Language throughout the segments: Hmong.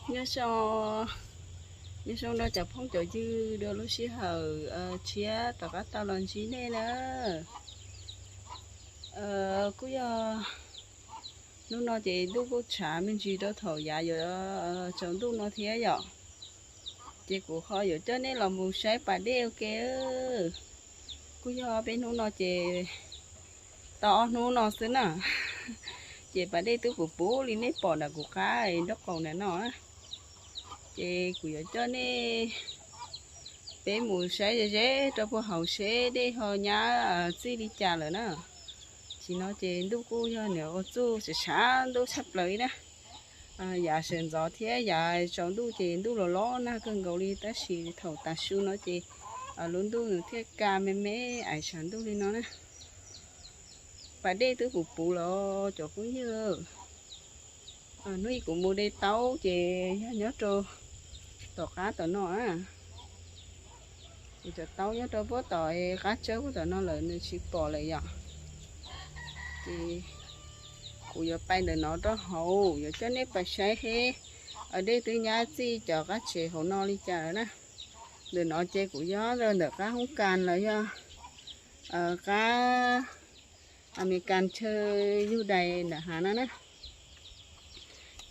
Nyob zoo, nyob zoo rau cov phooj cov ywg dua lub sij hawm tshiab rov qab tau los ntsib nej na. Kuj yog hnub no ces ntuj kuj tshav me ntsis rau thaum yav yuav tsaus ntuj no thiab yom. Ces kuv ho yuav coj nej los mus saib pas dej ua ke. Kuj yog peb hnub no ces tau ob hnub no xwb na, ces pas dej twb puv puv li nej pom nram kuv qab nraub qaum ntawm no. Ces kuv yuav coj nej peb mus saib ze ze rau puag hauv seb dej ho nyab txij li cas lawm na. Tam sim no ces ntuj kuj yog niam ua txuj tshav tshav ntuj tshaj plaws li na. Yav sawv ntxov thiab yav tsaus ntuj ces ntuj los los nag kawg nkaus li, tab sis thaum tav su no ces lub ntuj nws thiaj ka me me ais tshav ntuj li no na. Pas dej twb puv puv los cov phooj ywg. Hnub ib kuv mus de taub ces yog nyob rau tom qab tom no. Kuv cov taub nyob rau puag tom qab tsawb puag tom no lawm nws tsis pom lawm yom. Ces kuv yuav pais ntawm no rau hauv yuav coj nej pais saib seb dej twb nyab txij cov qab tsev hauv no li cas lawm na. Ntawm no ces kuv yog rau ntawm qab hoob kas los yog qab Amelikas chaw yug dais ntawm hav no na.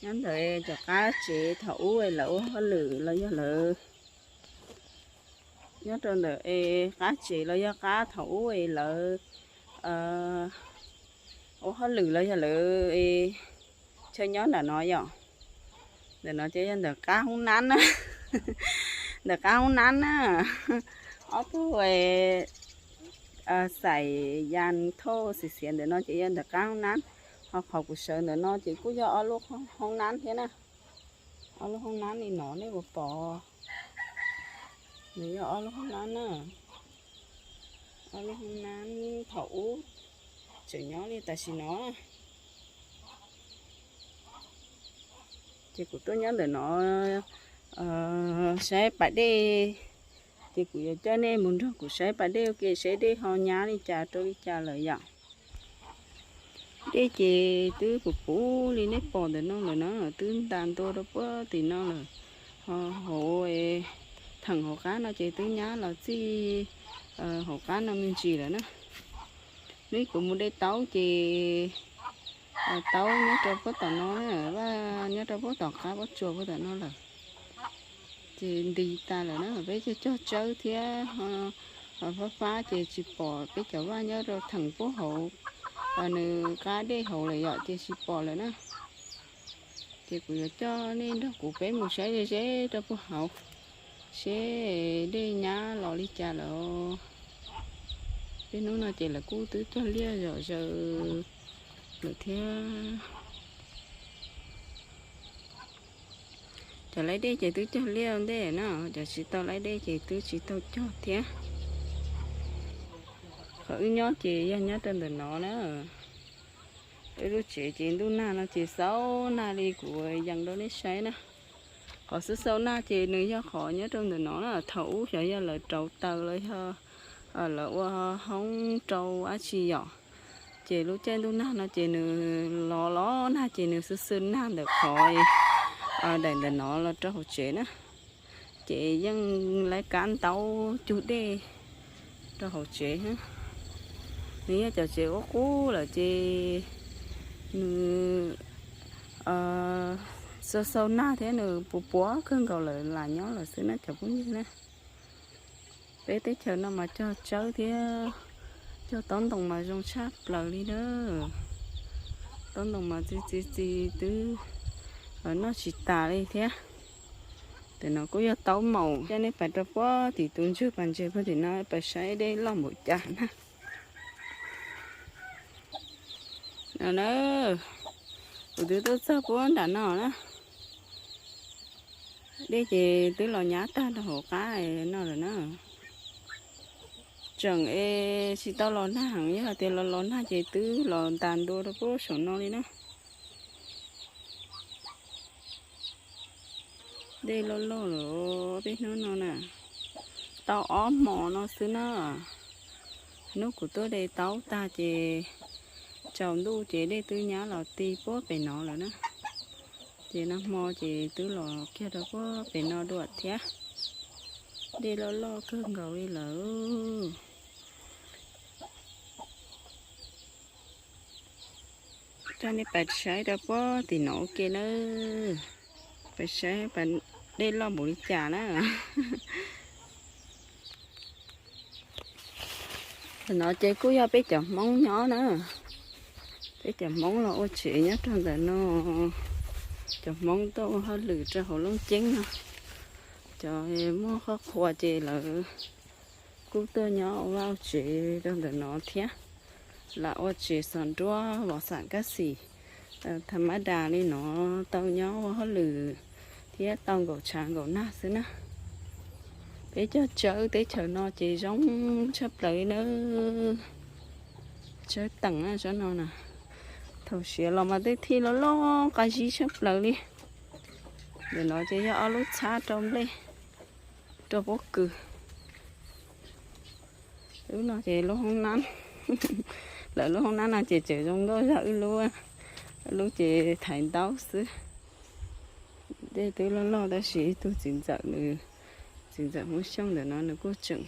Nyob ntawm cov qab tsev thaum ub lawv ua hauj lwm los yog lawv, nyob rau ntawm es qab tsev los yog qab thaum ub es lawv ua hauj lwm los yog lawv chaw nyob ntawm no yom. Ntawm no ces yog ntawm qab hoob nab na. Ntawm qab hoob nab na, ob tug xais yas thauj xiv xiav ntawm no ces yog ntawm qab hoob nab. Ho qhov kuv sawv ntawm no ces kuj yog ob lub hoob nab thiab na. Ob lub hoob nab li no nej puas pom? Nws yog ob lub hoob nab na. Ob lub hoob nab thaum ub tseem nyob li tam sim no. Ces kuv tuaj nyob ntawm no saib pas dej, ces kuv yuav coj nej mus nrog kuv saib pas dej ua ke seb dej ho nyab li cas rau li cas lawm yom. Dej ces twb puv puv li nej pom ntawm no lawm na, twb ntas ntua rau puag tim no lawm. Ho hauv theem hauv qab no ces twb nyab los txij hauv qab no me ntsis lawm na. Hnub kuv mus de taub ces taub nyob rau puag tom no, vaj nyob rau puag tom qab pob tsuas puag tom no lawm. Ces nti tas lawm na, peb cog cog tsawb thiab fab fab ces tsis pom peb cov vaj nyob rau theem puag hauv nws qab dej hauv lawm yom, ces tsis pom lawm na. Ces kuv yuav coj nej nrog kuv peb mus saib ze ze rau puag hauv seb dej nyab los li cas lawm. Peb hnub no ces lawv kuj twb cog liaj zom zaws lawm thiab. Cov laij dej ces twb cog liaj ntej na, cov tsis tau laij dej ces twb tsis tau cog thiab. Qhov wb nyob ces yog nyob rau ntawm no na. Wb lub tsev ces ntuj nag no ces xaus nag li kuv yees rau nej saib na. Qhov xub xaus nag ces nws yog qhov nyob rau ntawm no na, thaum ub xyov yog lawv rauv taws los yog lawv ua hoob rau dab tsi yom. Ces lub caij ntuj nag no ces nws los los nag ces nws xwb xwb nag ntawm qhov daim ntawm no los rau hauv tsev na. Ces yeej laib kab ntaub cug dej rau hauv tsev. Nws yog cov tsev ua qub lawm ces nws xaus xaus nag thiab nws puas puas kawg nkaus lawm lam nyob lawm xwb na cov phooj ywg na. Peb teb chaws no mas cog tsawb thiab cog taub ntoo mas zoo tshaj plaws li na. Taub ntoo mas txi txi txi twb noj tsis tas li thiab. Tam no kuj yog taub maum, coj nej pais rau puag tim tus ntswg pas ntses puag tim no pais saib dej loj npaum cas na. No na, kuv twb tuaj txog puag nram no na. Dej ces twb los nyab tag rau hauv qab no lawm na. Tseem es tsis tau los nag heev, yog hais tias los los nag ces twb los ntas ntua rau puag saum no li na. Dej loj loj lawm peb hnub no na. Tau ob hmos no xwb na. Hnub kuv tuaj de taub tag ces tsaus ntuj ces dej twb nyab los ti puag pem no lawm na. Ces nag hmo ces twb los kiag rau puag pem no dua thiab. Dej loj loj kawg nkaus li lawm. Coj nej pais saib rau puag tim no ua ke na. Pais saib pas dej loj npaum li cas na. Ntawm no ces kuj yog peb cov Hmoob nyob na. Peb cov Hmoob los ua tsev nyob rau ntawm no. Cov Hmoob tuaj ua hauj lwm rau hauv Looj Ceeb no. Cov muaj qhov qhua ces lawv kuj tuaj nyob ua vaj ua tsev rau ntawm no thiab. Lam ua tsev xov nruab vov xam kab xim tha mab das li no tau nyob ua hauj lwm thiab tau nkaum tshav nkaum nag xwb na. Peb cog tsawb teb chaws no ces zoo tshaj plaws li na. Tsawb teem na tsob no na. Thaum siav los mas tej thij loj loj qab zib tshaj plaws li. Ntawm no ces yog ob lub txhab rau nplej, rau pob kws. Lub no ces lub hoob nab. Lawv lub hoob nab no ces tseem zoo nkauj zog wb lub. Wb lub ces thaiv ntaub xwb. Dej twb loj loj tab sis ib tug txiv ntxawm nws, txiv ntxawm Hmoob Xyooj ntawm no nws kuj tseem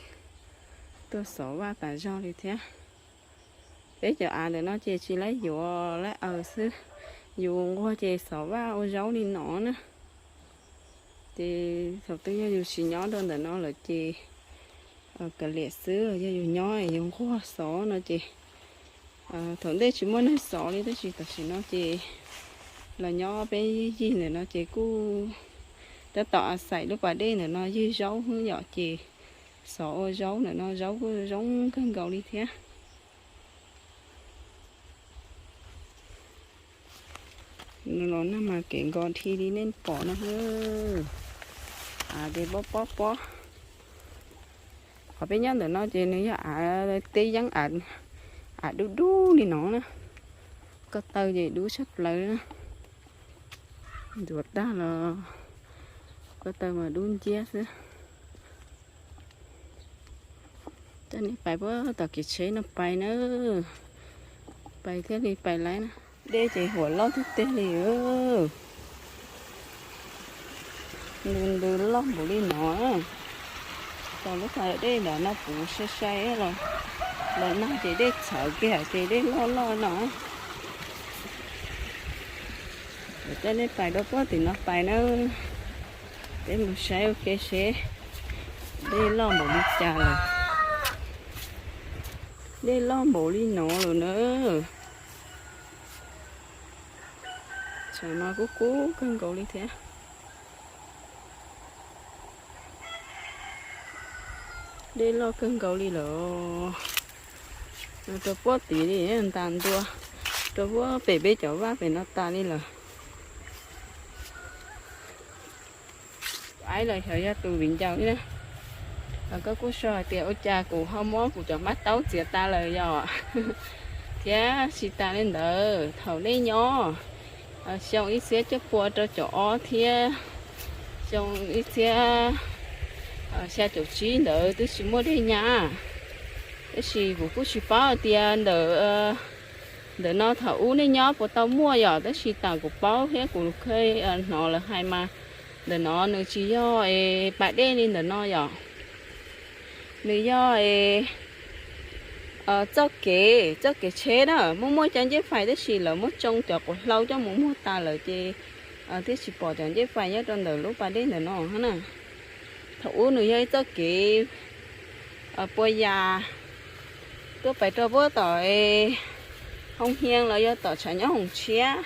tuaj xov vaj tas zog li thiab. Peb cov av ntawm no ces tsis laib yuav laib aws xwb, yus nquag ces xov vaj ua zaub li no na. Ces thaum twg yog yus tsis nyob rau ntawm no lawm ces kav liam xwb, yog yus nyob yus nquag xov no ces thaum ntej tsis muaj neeg xov li tab sis tam sim no ces los nyob peb yig ntawm no ces kuj tab tom a xais lub pas dej ntawm no ywg zaub hwb yom ces xov ua zaub ntawm no zaub kuj zoo kawg nkaus li thiab. Los nag mas kev nkos dhi li nej pom no. Av ces pob pob pob. Qhov peb nyob ntawm no ces nws yog av teb yeeb, av dub dub li no na. Ko taw ces dub tshaj plaws na. Ntxuav tag los ko taw mas dub nciab xwb. Coj nej pais puag tom kev tsheb no pais na. Pais thiaj li pais laib na. Dej ces huam loj tiag tiag li. Ntws ntws loj npaum li no. Tau lub pas dej ntawm no puv sai sai los, los nag ces dej txhawv kiag ces dej loj loj no. Coj nej pais rau puag tim no pais na. Peb mus saib ua ke seb dej loj npaum li cas lawm. Dej loj npaum li no lawm na. Tsam no kub kub kawg nkaus li thiab. Dej loj kawg nkaus li lawm. Rau puag tid li ntas ntua, rau puag pem peb cov vaj pem no tas li lawm. Aib los xyov yog tus viv ncaus ib na. Koj kuj sau hais tias ua cas kuv ho muab kuv cov hmab taub txiav tas lawm yom. Thiab tsis tas li ntawd thaum nej nyob xyoo ib txhiab cuaj pua rau caum ob thiab xyoo ib txhiab xya caum tsib ntawd twb tsis muaj dej nyab. Tab sis kuv kuj tsis paub hais tias ntawm, ntawm no thaum ub nej nyob puas tau muaj yom, tab sis tam kuv paub thiab kuv hnov lawv hais mas ntawm no nws tsis yog pas dej li ntawm no yom. Nws yog txoj kev, txoj kev tsheb na, muaj muaj cov ncej fais tab sis lawv muab tsoo cov quav hlau coj mus muag tas lawm ces thiaj tsis pom cov ncej fais nyob rau ntawm lub pas dej ntawm no na. Thaum ub nws yog ib txoj kev pua yas tuaj pais rau puag tom Hoo Hiee los yog tom tshav nyob Hoos Tshiab,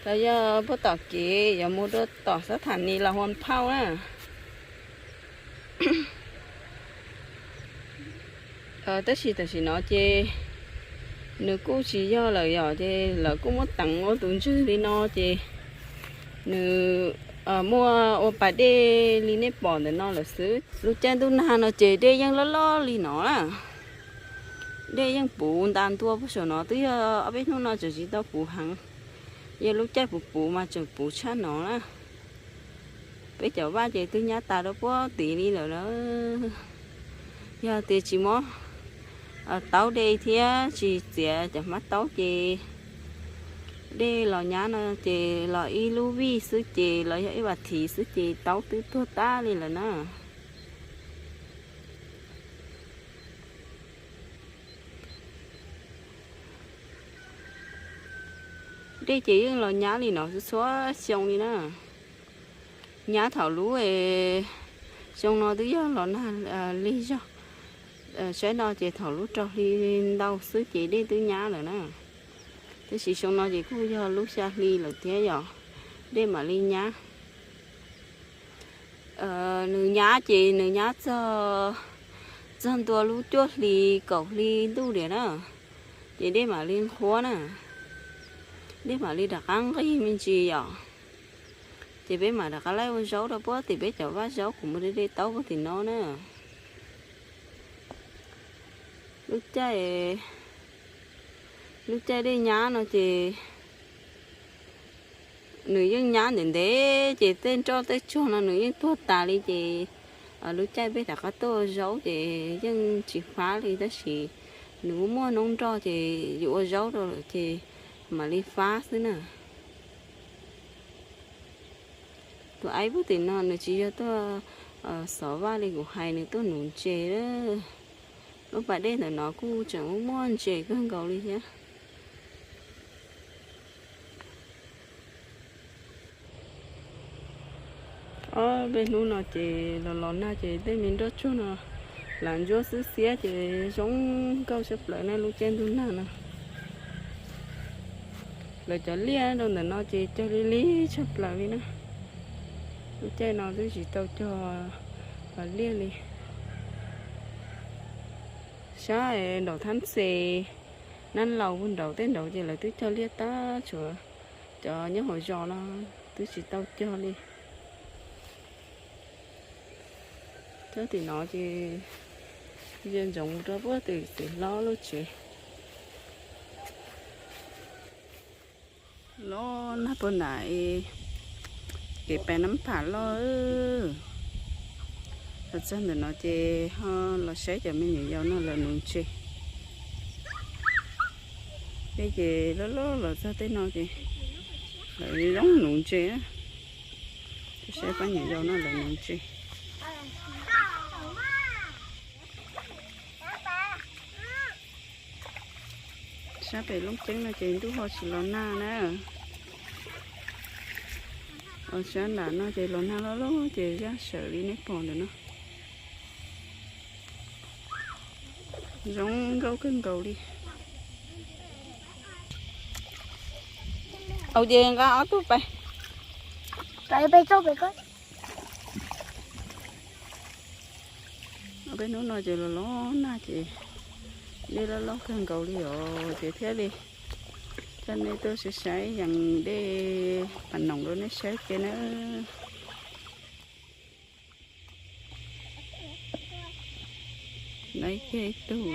los yog puag tom kev yuav mus rau tom xab thas nis los Huas Phauj na. Tab sis tam sim no ces nws kuj tsis yog lawm yom, ces lawv kuj muab teev ua tus ntswg li no ces nws muaj ua pas dej li nej pom ntawm no lawm xwb. Lub caij ntuj nag no ces dej yeej loj loj li no na. Dej yeej puv ntas ntua puag saum no, twb yog ob peb hnub no tseem tsis tau puv heev. Yog lub caij puv puv mas tseem puv tshaj no na. Peb cov vaj ces twb nyab tas rau puag tid li lawm na. Yog tias tsis muab taub de thiab tsis txiav cov hmab taub ces Dej los nyab no ces los ib lub vij xwb ces los yog ib vas thiv xwb ces taub twb tuag tag li lawm na. Dej ces yeej los nyab li no txhua xyoo li na. Nyab thaum lub xyoo no twb yog los nag lig zog. Saib no ces thaum lub rau hli ntau xwb ces dej twb nyab lawm na. Tab sis xyoo no ces kuj yog lub xya hli lawm thiab yom, dej mam li nyab. Nws nyab ces nws nyab txog, txog ntua lub cuaj hli kaum hli ntuj diam na, ces dej mam li nqhuab na, dej mam li rov qab nqig me ntsis yom. Ces peb mam rov qab laij ua zaub rau puag tim peb cov vaj zaub kuv muaj dej taub puag tim no na. Lub caij, lub caij dej nyab no ces nws yeej nyab ntev ntev ces tej nroj tej tsuag no nws yeej tuag tas li ces lub caij peb rov qab tuaj ua zaub ces yeej tsis fab li tab sis nws muaj muaj noob nroj ces yus ua zaub rau lawm ces mam li fab xwb na. Tus aib puag tim no nws tsis yog tuaj xov vaj li kuv hais, nws tuaj nuv ntses. Lub pas dej ntawm no kuj tseem muaj ntses kawg nkaus li thiab. Ob peb hnub no ces los los nag ces tej me nroj tsuag no lam ntsuab xwb xiab ces zoo nkauj tshaj plaws na lub caij ntuj nag no. Lawv cov liaj rau ntawm no ces cog li li tshaj plaws li na. Lub caij no twb tsis tau cog liaj li. Sab nraum thab xes, nab laus puag nraud tej nraud ces lawv twb cog liaj tag, tshuav cov nyob hauv zos no twb tsis tau cog li. Cog tim no ces ze ntsoov rau puag tim txiv hlob lub tsev. Los nag puag nram kev pem Nab Pham loj. Los txog ntawm no ces ho los saib cov me nyuam yaus no lawv nuv ntses. Tej ces loj loj los txog tej no ces lawv zoo nuv ntses. Saib pab nyuam yaus no lawv nuv ntses. Sab pem Looj Ceeb no ces ntuj ho tsis los nag na. Sab nram no ces los nag loj loj ces zaj sawm li nej pom ntawm no. Zoo nkauj kawg nkaus li. Au ces nqa ob tug pais. Peb hnub no ces los los nag ces dej loj loj kawg nkaus li os ces thiaj li coj nej tuaj saib saib yees dej pas noom rau nej saib ke na. Laiv kiag ib tug.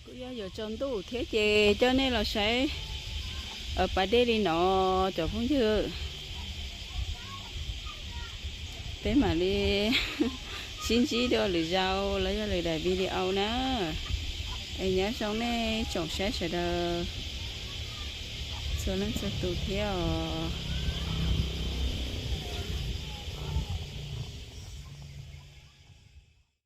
Kuj yog yuav tsaus ntuj thiab ces coj nej los saib pas dej li no cov phooj ywg. Peb mam li sib ntsib dua lwm zaus los yog lwm daim video na. Es nyob zoo nej tsoom saib sawv daws txhua leej txhua tus thiab os.